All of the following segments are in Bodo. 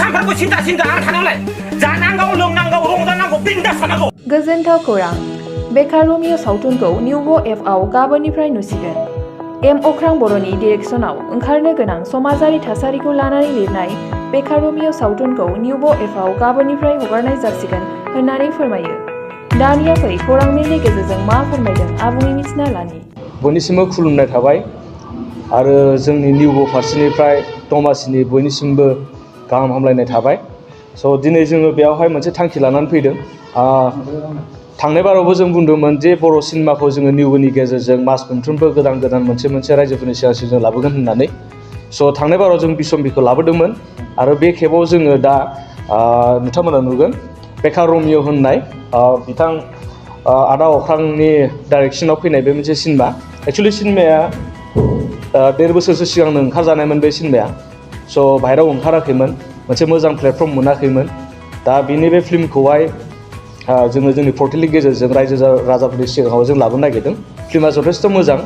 सानफ्रोमबो सिन्था आं थानांलाय जानांगौ लोंनांगौ रंजानांगौ बिन्दास थानांगौ। गोजोनथाव खौरां बेकार रमियो सावथुनखौ निउबो एपआव गाबोननिफ्राय नुसिगोन। एम अख्रां बर'नि डिरेक्सनाव ओंखारनो गोनां समाजारि थासारिखौ लानानै लिरनाय बेकार रमियो सावथुनखौ निउबो एपआव गाबोननिफ्राय हगारनाय जासिगोन होननानै फोरमायो। दानिया फै खौरां मेलनि गेजेरजों मा फोरमायदों आबुङै मिथिना लानि। बयनिसिमबो खुलुमनाय थाबाय आरो जोंनि निउबो फारसेनिफ्राय दमासिनि बयनिसिमबो गाहाम हामलायनाय थाबाय। स' दिनै जोङो बेयावहाय मोनसे थांखि लानानै फैदों। थांनाय बारावबो जों बुंदोंमोन जे बर' सिनेमाखौ जोङो निउबोनि गेजेरजों मास मोनफ्रोमबो गोदान मोनसे रायजोफोरनि सिगांसिम जों लाबोगोन होननानै। स' थांनाय बाराव जों बिसम बिखौ लाबोदोंमोन आरो बे खेबाव जोङो दा नोंथांमोना नुगोन बेकार रमियो होननाय बिथां आदा अख्रांनि डाइरेक्सनाव फैनाय बे मोनसे सिनेमा। एक्सुवेलि सिनेमाया 1.5 बोसोरसो सिगांनो ओंखारजानायमोन बे सिनेमाया। स' बाहेरायाव ओंखाराखैमोन, मोनसे मोजां प्लेटफर्म मोनाखैमोन। दा बिनि बे फिल्मखौहाय जोङो जोंनि पर्टेलनि गेजेरजों रायजो राजाफोरनि सिगाङाव जों लाबोनो नागिरदों। फिल्मा जथेस्थ' मोजां,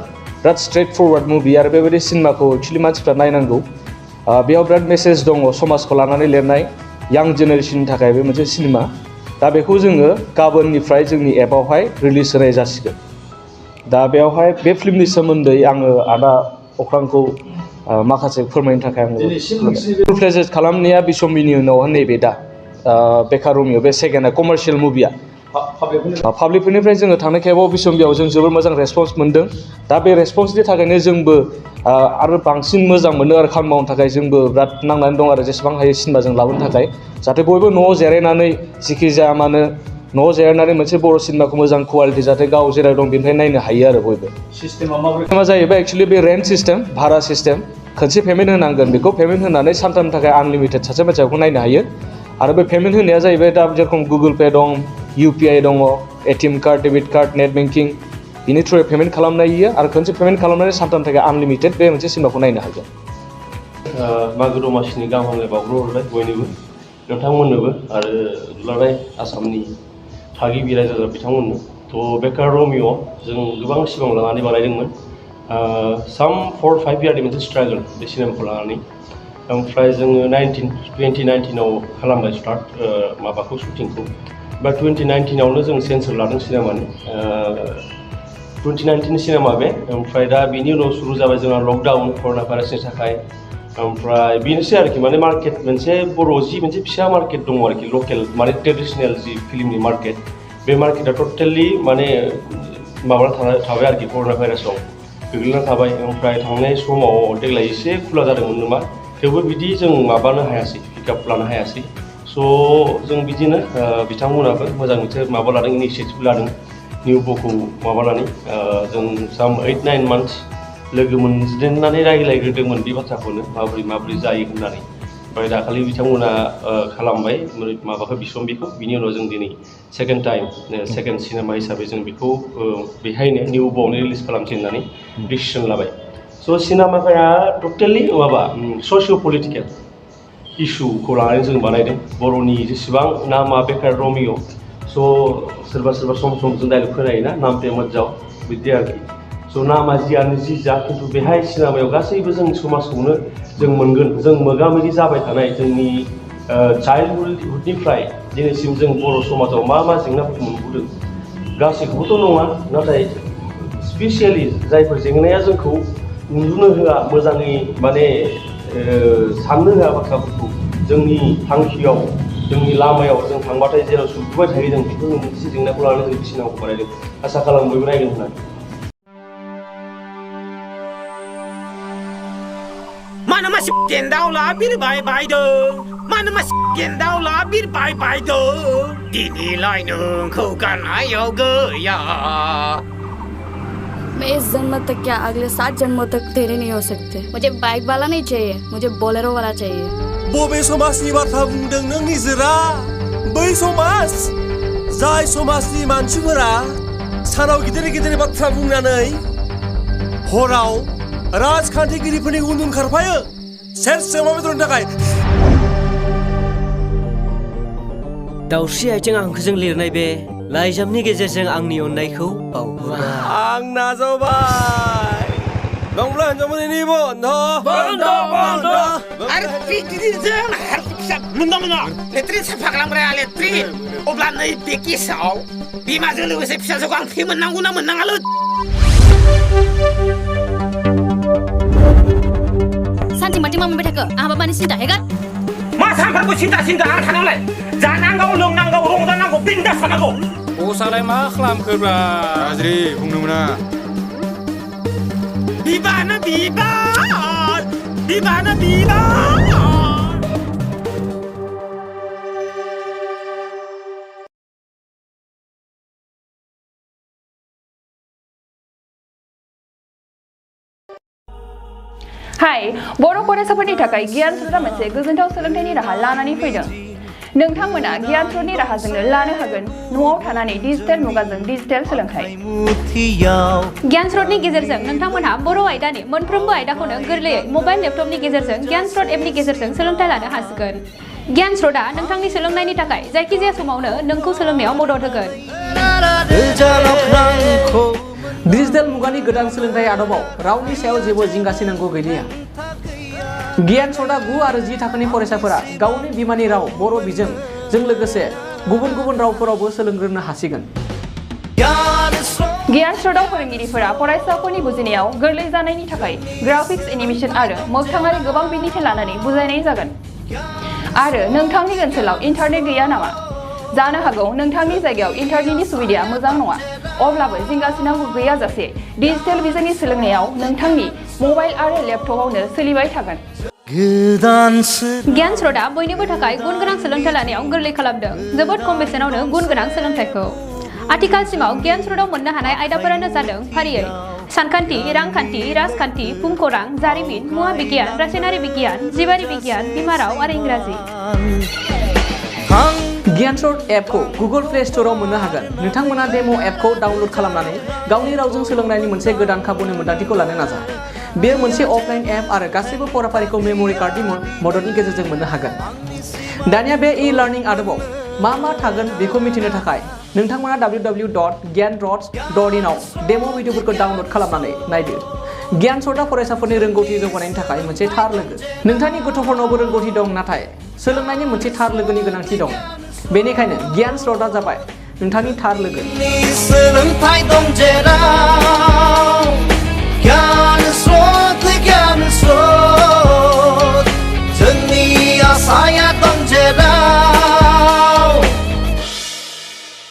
बिराद स्ट्रेट फरवार्ड मुभि आरो बेबायदि सिनेमाखौ एक्सुवेलि मानसिफ्रा नायनांगौ। बेयाव बिराद मेसेज दङ समाजखौ लानानै लिरनाय, यां जेनेरेसननि थाखाय बे मोनसे सिनेमा। दा बेखौ जोङो गाबोननिफ्राय जोंनि एपआवहाय रिलिज होनाय जासिगोन। दा बेयावहाय बे फिल्मनि सोमोन्दै आङो आदा अख्रांखौ माखासे फोरमायनो थाखाय आङो प्लेजेस खालामनाया बिसम्बिनि उनावहाय नैबे दा बेकार रमियो बे सेकेन्डआ कमार्शियेल मुभिया पाब्लिकफोरनिफ्राय जोङो थांनाय खेबाव बिसम्बियाव जों जोबोर मोजां रेसपन्स मोन्दों। दा बे रेसपन्सनि थाखायनो जोंबो आरो बांसिन मोजां मोनो आरो खामानि मावनो थाखाय जोंबो बिराद नांनानै दं आरो जेसेबां हायो सिनेमा जों लाबोनो थाखाय, जाहाथे बयबो न'आव जिरायनानै जिखि जाया मानो न'आव जिरायनानै मोनसे बर' सिनेमाखौ मोजां कुवालिटि जाहाथे गाव जेराव दं बेनिफ्राय नायनो हायो आरो बयबो। सिस्टेमा जाहैबाय एक्सुवेलि बे रेन्ट सिस्टेम, भारा सिस्टेम। खनसे पेमेन्ट होनांगोन, बेखौ पेमेन्ट होनानै सानथामनि थाखाय आनलिमिटेड सासे मानसिया बेखौ नायनो हायो। आरो बे पेमेन्ट होनाया जाहैबाय दा जेरखम गुगोल पे दं, UPI दङ, ATM card, debit card, net banking, बिनि थ्रुयै पेमेन्ट खालामनो हायो आरो खनसे पेमेन्ट खालामनानै सानथामनि थाखाय आनलिमिटेड बे मोनसे सिनेमाखौ नायनो हागोन। मागो दमासिनि गाहाम हामलायनाय बावहरबाय बयनोबो, नोंथांमोननोबो आरो दुलाराय आसामनि थागिबि रायजो राजा बिथांमोननो। थ' बेकार रमियो जों गोबां सिमां लानानै बानायदोंमोन। 4-5 इयारनि मोनसे स्ट्रागल बे सिनेमाखौ लानानै। ओमफ्राय जोङो 2019आव खालामबाय स्टार्ट माबाखौ शुटिंखौ। बा 2019आवनो जों सेन्सर लादों सिनेमानि। 2019 सिनेमा बे। ओमफ्राय दा बिनि उनाव शुरु जाबाय जोंहा लकडाउन कर'ना भाइरासनि थाखाय। ओमफ्राय बेनोसै आरोखि माने मार्केट मोनसे बर' जि मोनसे फिसा मार्केट दङ आरोखि लकेल माने ट्रेडिसनेल जि फिल्मनि मार्केट, बे मार्केटआ टटेलि माने माबाना थाबाय आरोखि कर'ना भाइरासाव गोग्लैना थाबाय। ओमफ्राय थांनाय समाव देग्लाय एसे खुला जादोंमोन नामा, थेवबो बिदि जों माबानो हायासै, पिकआप लानो हायासै। स' जों बिदिनो बिथांमोनाबो मोजां मोनसे माबा लादों, इनिसियेटिभ लादों निउबोखौ माबानानै। जों 8-9 मान्थस लोगो मोनजेननानै रायज्लायग्रोदोंमोन बे बाथ्राखौनो माबोरै जायो होननानै। ओमफ्राय दाखालि बिथांमोना खालामबाय माबाखौ बिसम्बिखौ। बिनि उनाव जों दिनै सेकेन्ड सिनेमा हिसाबै जों बेखौ बेहायनो निउबोआवनो रिलिज खालामसै होननानै डिसिसन लाबाय। स' सिनेमाया टटेलि माबा ससिय' पलिटिकेल इस्युखौ लानानै जों बानायदों। बर'नि जेसेबां नामा बेकार रमियो, स' सोरबा सम जों डाइलग खोनायोना नाम पे मत जाओ बिदि आरोखि। स' नामा जियानो जि जा, खिन्थु बेहाय सिनेमायाव गासैबो जों समाजखौनो जों मोनगोन। जों मोगा मोगि जाबाय थानाय जोंनि चाइल्डहुडनिफ्राय दिनैसिम जों बर' समाजाव मा जेंनाफोरखौ मोनबोदों गासैखौबोथ' नङा, नाथाय स्पेसियेलि जायफोर जेंनाया जोंखौ उन्दुनो होआ, मोजाङै माने साननो होआ बाथ्राफोरखौ, जोंनि थांखियाव जोंनि लामायाव जों थांबाथाय जेराव सुखुबाय थायो जों बेफोर मोनसे जेंनाखौ लानानै जों सिनेमाखौ बानायदों। आसा खालामो बयबो नायगोन होननानै। मानो मानसि गेन्दावला बिरबाय बायदों, मानो मानसि गेन्दावला बिरबाय बायदों, दिनैलाय नोंखौ गारनायाव गैया। मैं इस जन्म तक क्या अगले 7 जन्मों तक तेरे नहीं हो सकते। मुझे बाइक वाला नहीं चाहिए, मुझे बोलेरो वाला चाहिए। बबे समाजनि बाथ्रा बुंदों नों निजोरा? बै समाज जाय समाजनि मानसिफोरा सानाव गिदिर बाथ्रा बुंनानै हराव राजखान्थिगिरिफोरनि उन खारफायो सेरसे अमा बेदरनि थाखाय। दाउस्रि आथिं हांखोजों लिरनाय बे लाइजामनि गेजेरजों आंनि अननायखौ बावहरा। आं नाजावबाय नंब्ला हिनजावफोरनि बन्ध' आरो बिदिजों फिसा मोनना मोना लेट्रिन साफा खालामग्राया लेट्रिन अब्ला नै बे केसाव बिमाजों लोगोसे फिसाजोखौ आं फ्रि मोननांगौ ना मोननाङालै सानसे माथो मा मोनबाय थाखो आंहाबा मानि सिन्था हेगार मा सानफ्रोमबो सिन्था आं थानायावलाय जानांगौ लोंनांगौ रंजानांगौ बिन्दास थानांगौ बसालाय मा खालामखोब्रा गाज्रि बुंनो मोना बिबाना बिबान हाय बर' फरायसाफोरनि थाखाय गियान स्रोतआ मोनसे गोजोनथाव सोलोंथाइनि राहा लानानै फैदों नोंथांमोना गियान स्रोतनि राहाजोंनो लानो हागोन न'आव थानानै डिजिटेल मुगाजों डिजिटेल सोलोंथाइ गियान स्रोतनि गेजेरजों नोंथांमोनहा बर' आयदानि मोनफ्रोमबो आयदाखौनो गोरलैयै मबाइल लेपटपनि गेजेरजों गियान स्रोत एपनि गेजेरजों सोलोंथाइ लानो हासिगोन गियान स्रोतआ नोंथांनि सोलोंनायनि थाखाय जायखिजाया समावनो नोंखौ सोलोंनायाव मदद होगोन डिजिटेल मुगानि गोदान सोलोंथाइ आदबाव रावनि सायाव जेबो जिंगासिनांगौ गैलिया गियान स्रोतआ 9 आरो 10 थाखोनि फरायसाफोरा गावनि बिमानि राव बर' बिजोंजों लोगोसे गुबुन गुबुन रावफोरावबो सोलोंग्रोनो हासिगोन गियान स्रोतआव फोरोंगिरिफोरा फरायसाफोरनि बुजिनायाव गोरलै जानायनि थाखाय ग्राफिक्स एनिमेशन आरो मोगथाङारि गोबां बिदिन्थि लानानै बुजायनाय जागोन आरो नोंथांनि ओनसोलाव इन्टारनेट गैया नामा जानो हागौ नोंथांनि जायगायाव इन्टारनेटनि सुबिदाया मोजां नङा अब्लाबो जिंगासिनांगौ गैयाजासे डिजिटेल बिजोंनि सोलोंनायाव नोंथांनि मबाइल आरो लेपटपावनो सोलिबाय थागोन गियान स्रोतआ बयनिबो थाखाय गुन गोनां सोलोंथाइ लानायाव गोरलै खालामदों जोबोद खम बेसेनावनो गुन गोनां सोलोंथाइखौ आथिखालसिमाव गियान स्रोतआव मोननो हानाय आयदाफोरानो जादों फारियै सानखान्थि रांखान्थि राजखान्थि भुमखौरां जारिमिन मुवा बिगियान रासायनारि बिगियान जिबारि बिगियान बिमा राव आरो इंराजि गियान स्रोत एपखौ गुगल प्ले स्ट'रआव मोननो हागोन नोंथांमोना डेमो एपखौ डाउनल'ड खालामनानै गावनि रावजों सोलोंनायनि मोनसे गोदान खाबुनि मोन्दांथिखौ लानो नाजा बेयो मोनसे अफलाइन एप आरो गासैबो फराफारिखौ मेम'रि कार्डनि मददनि गेजेरजों मोननो हागोन दानिया बे ई-लार्निं आदबाव मा थागोन बेखौ मिथिनो थाखाय नोंथांमोना www.gyanrots.in आव डेमो भिडिअफोरखौ डाउनल'ड खालामनानै नायदो गियान स्रोतआ फरायसाफोरनि रोंगौथि जौगानायनि थाखाय मोनसे थार लोगो नोंथांनि गथ'फोरनावबो रोंगौथि दं नाथाय सोलोंनायनि मोनसे थार लोगोनि गोनांथि दं बेनिखायनो गियान स्रोतआ जाबाय नोंथांनि थार लोगो